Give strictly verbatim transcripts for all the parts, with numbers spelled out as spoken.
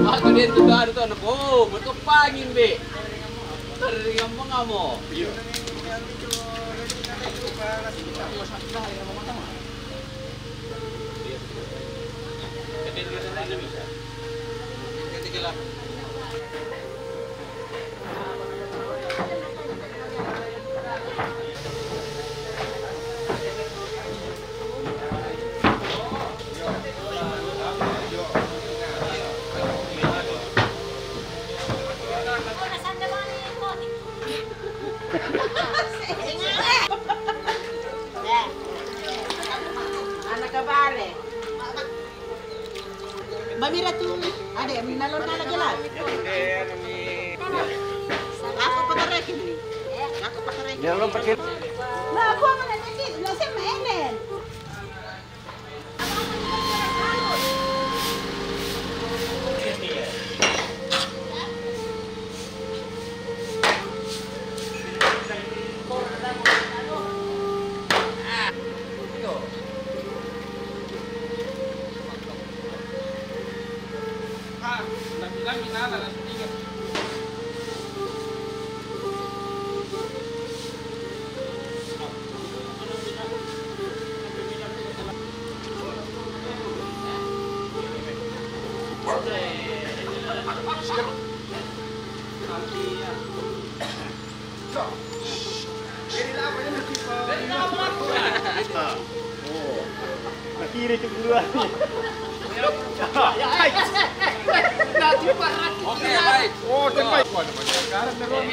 Ato din to, ano to, ano po? Bato pangin, be. Tariringan mo nga mo. Anak ka bale. Mamira tu, ade, minalon na lagi la. Ako patarekin ni. Ako patarekin. Dia belum pakai. Na, kuha mo na, na, na, siya maenen. Nakiri tu dua. Oke, baik. Oh, terbaik. Sekarang terus.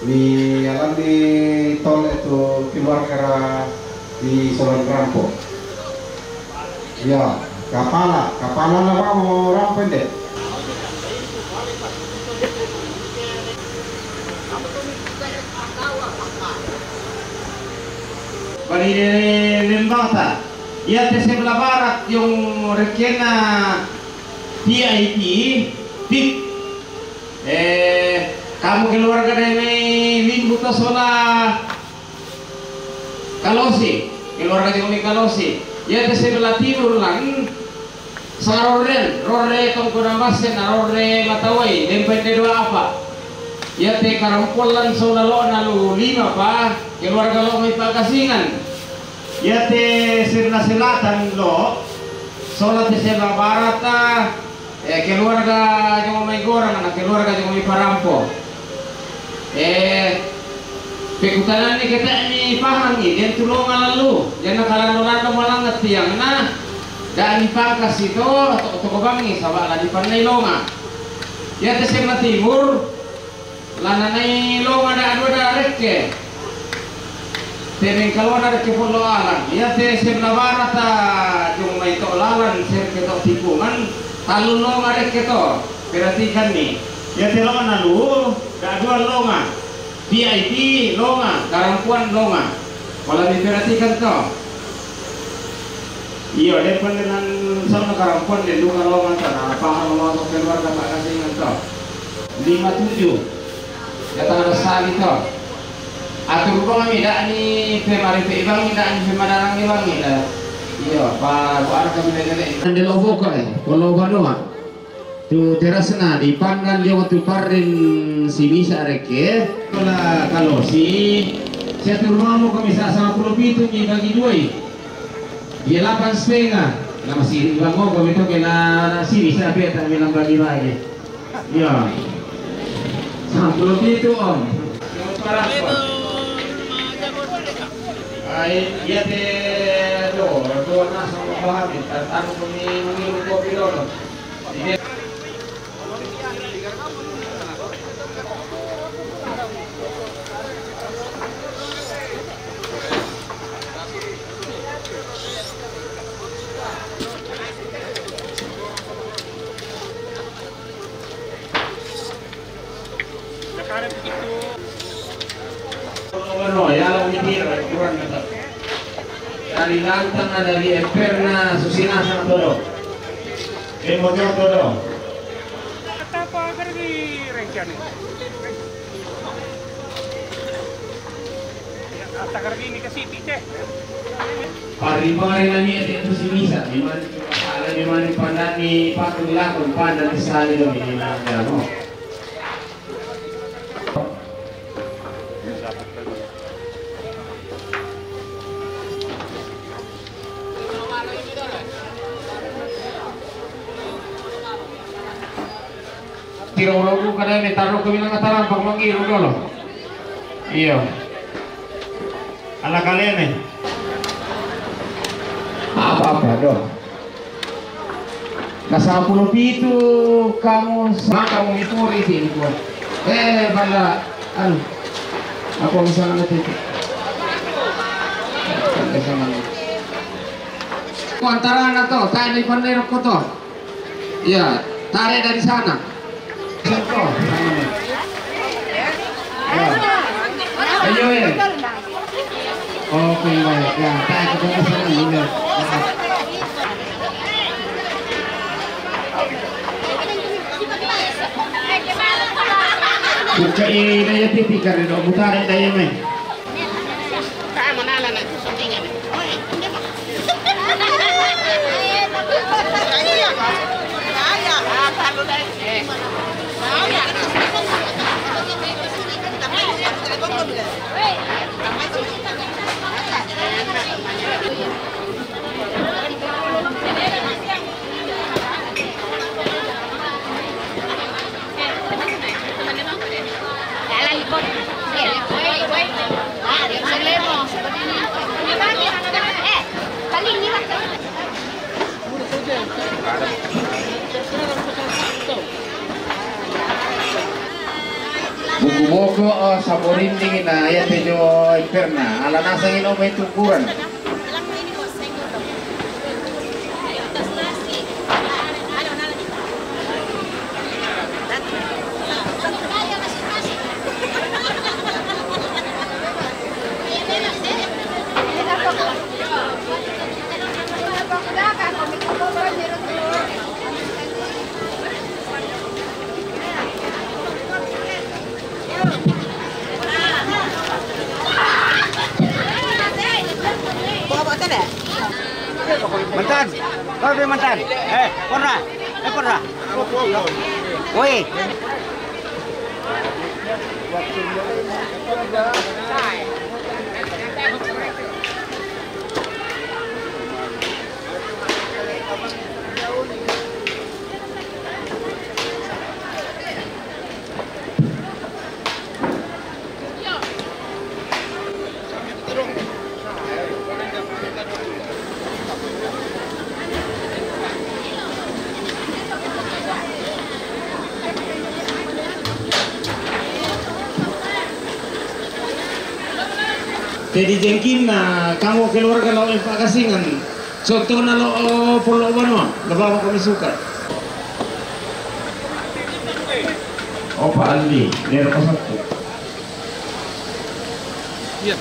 Ni alam ni tole tu keluarga di Solan Rampo. Ya, kapala, kapala na mau Rampo ende. Bali lembata. Ia te sebelah barat yang rekena P I P, pik. Eh, kamu keluarga dari mai Wimbu to sola Kalosi, keluarga jong mai Kalosi. Ia te sebelah timur lan, sa rorren, rorre tongko na masen, na rorre matawai, dempai te dua apa. Ia te karampuan lan sola lo na lu lima pa, keluarga lo mai Pakasingan. Ia te sebelah selatan lo, sola te sebelah barat, ah, Eh, keluarga jong mai Gorang, na keluarga jong mai Parampo. Eh, pekutananni kete mi pahangi, den tu longa lalu, jana kalando-lando malanga tiang na, da ni pangkas ito, to, toko bangi, saba la ni pannai longa. Ia te sebelah timur, Lananai longa da dua da rekke. Te mengkalona rekke Pollo Alang. Ia te sebelah barat, ah, jong mai to lalan serke to tikungan. Tallu longa rekke to. Perhatikan ni. Ia te longa lu da dua longa. V I P longa, karampuan longa. Kalau diperhatikan to. Iyo, de pandenan sama karampuan de dunga longa tana, paham lo keluarga Pakasingan to. Lima tujuh. Datang ada sali to. Atur bang mi dak ni pemari pe bang mi dak ni pemandarang ni bang mi dah. Iyo, pa buat kami lele. Ande lo boka eh, kalau banua. Tu terasna di pandan jong tu parren si misa rekke. Kalau, kalau si, saya tu rumahmu kami sa-, sama puluh pitu ni bagi dua i. Dia lapan setengah. Nama si bang mau kami tu kena si bisa peta bilang bagi-bagi. Ya. Sama puluh pitu, Om. Ai, ia te do, do na sama bahan, tanpa kami mengirim kopi dulu. Kalau no, ya, lo mikir, kurang kata. Dari lantang na, dari emperna, susina sana todo. Dia mau todo. Kata apa agar di rencana? Kata agar ini ke Siti teh. Pari-pari nani itu si misa, di mana, di mana pandani patung lakon pandani sali dong ini mana mo. Tiro ulo ku kada me taro ku bilang kata rampak mangiru dolo. Iyo. Ala kalene. Apa-apa do. Ka sapuluh pitu kamu sa-, maka mu mipuri ti ku. Eh, bala, anu. Aku misalnya nanti. Ku antara na to, tadi pandai ko to. Iya, tarik dari sana. Contoh. Ya. Ayo, ya. Oke, baik. Ya, tarik ke sana, ya. Buka ini daya titik kan, dok. Mutar daya main. Boko, oh, saborinding na ya tejo imperna. Ala nasang ino mai tukuran. Mantan, kau dia mantan. Eh, pernah, eh, pernah. Woi. Jadi jengkin na kamu keluarga lau epa kasingan. Contohna lo, oh, polo banua, lo bawa kami suka. Opa Aldi, daerah Pasakku. Iya.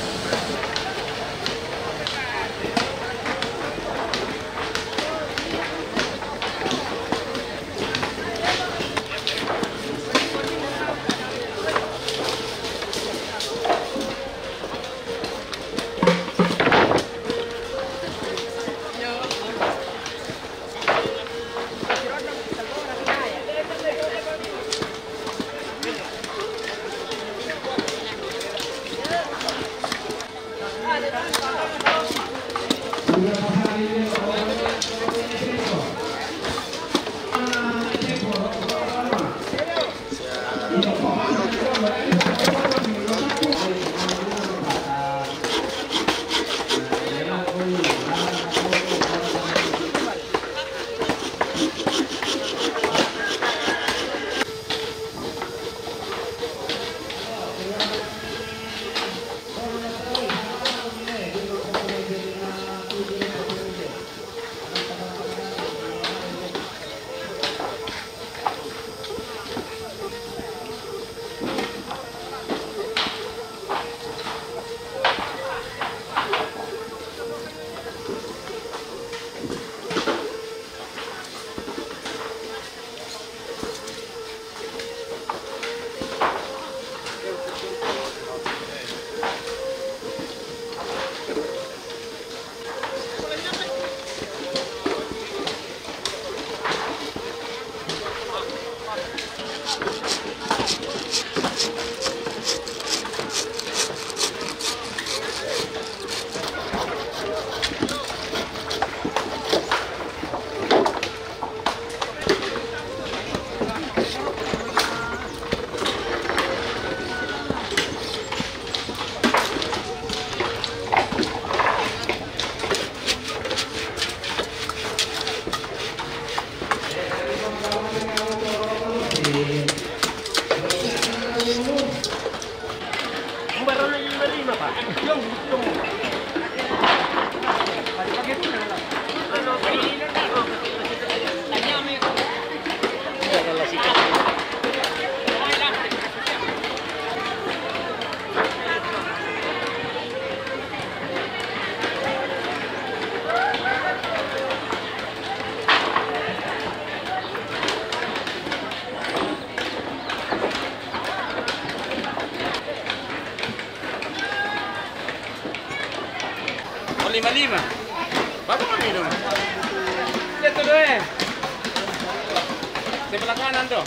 Oh, lima lima. Bagus ini dong. Lihat tuh, eh. Sebelah kanan tuh.